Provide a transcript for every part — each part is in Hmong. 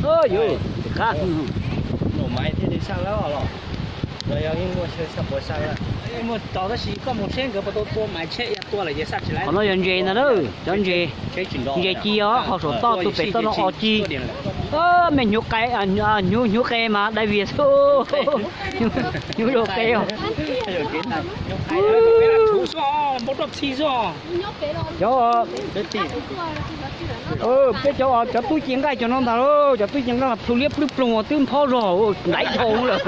Yus, qab. Num maiv thiaj li saj lawm los? Los yog yeej muaj chaw saj puas saj lawm? Muaj tau tab sis koj mus seb nkawd puas tau tua maiv tsheb, yog tua lawm ces saj tsis lawm. Qhov no yog ntses ntag na, cov ntses, ntses ci os, qhov saum toj tus pem toj no os ci. Me hnyuv qe, hnyuv, hnyuv qe mas dai vias xwb. Hnyuv zaum qe os. Cov, peb cov, cov tub ci nqaij cov no ntag lauj, cov tub ci nqaij mas plhu liab plub ploog twb nphob zog ntaiv dhau lawm.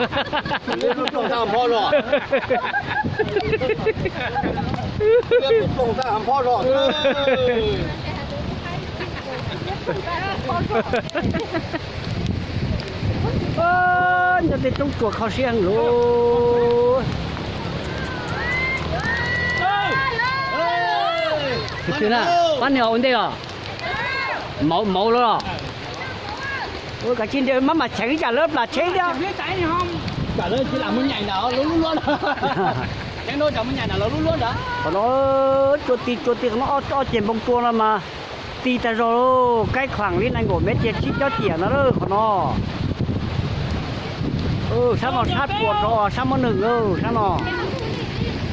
Nyob tej roob tsuas kho siab heev lauj. Tus twg na, pab niag ua ntej os. Mauv, mauv lawm los? Kav tsij nti mab mam cheev ib yam lawv plam tsheb thiab. Qhov no tsua ti tsua ti qhov no ob ceg npoo tsua no mas ti tag zog lauj, kaib khaam li nees nkaum mev tiag tsib cob ciam no lawm qhov no. Sab no sab puas rau sab muab neeg lauj sab no.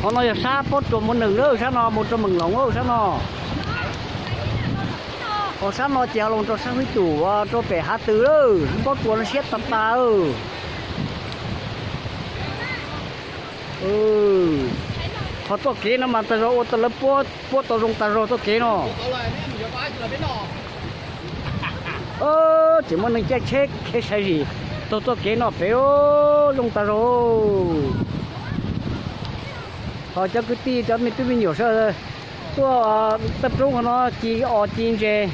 Qhov no yog sab pob tsuas muab neeg lawm sab no mus rau Meem Loov sab no. Ho sab no ces ho los rau sab Hwj Tum rau pem hav tws lawm, pob tsuas no siab tas tas. Ho txoj kev no mas tas zog ua tau lawv puab tau zoo tas zog txoj kev no. Tseem muaj neeg caij tsheb kev sai zim taug txoj kev no pem zoo tas zog. Ho cov kwv tij cov me tub me nyuam sawv tuaj taj roob qhov no ci os ci ntses.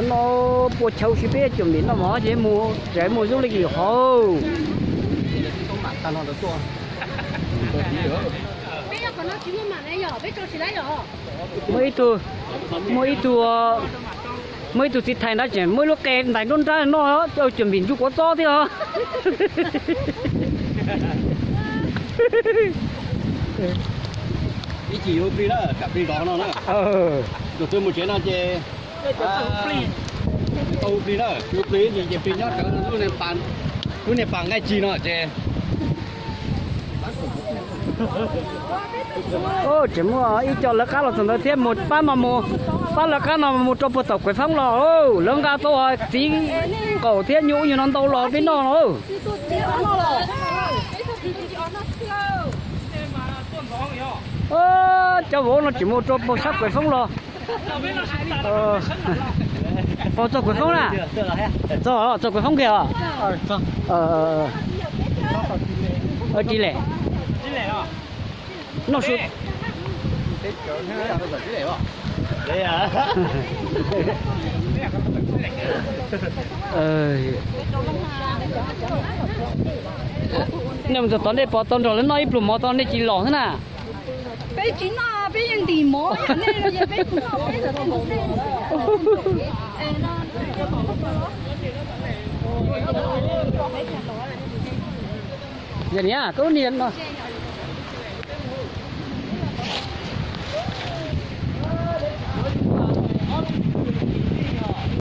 No pua chaw si peb cuam vim noj mov ces mus tsev mus zoo li lwm qhov. Muaj ib tug, muaj ib tug, muaj ib tug txiv thais nrad tseem muaj ib lub qe ntais nruab nrab noj cuam vim ntsuj kuav txob thiab os. Ib chim yuav plig na, kam plig zov no na. Tus twg mus tsev no ces tau plig na, yuav plig ces plig nyob rawv lub niag pas nqaij ci no ces. Tseem muaj ib co lawv qab los txog ntawd thiab mus pab no mus, pab lawv qab no mus rau puag tom Kuav Foob los, lawv nqa tau txiv nqaum thiab nyuj ub nyuag no ntau los peb noj no. Cov vauv no tseem mus rau puag sab Kuav Foob los. Puag txog Kuav Foob na? Txog, txog Kuav Foob kiag os. Tsis lem. Noj su. Nej mus txog tod nej pom tau nrog lawv noj ib pluag mov tod nej tsis los xwb na. Peb tsis noj, peb yeej ntim mov yam nej los, peb tsis noj, peb tsis noj. Yog niam, koj lub niag no.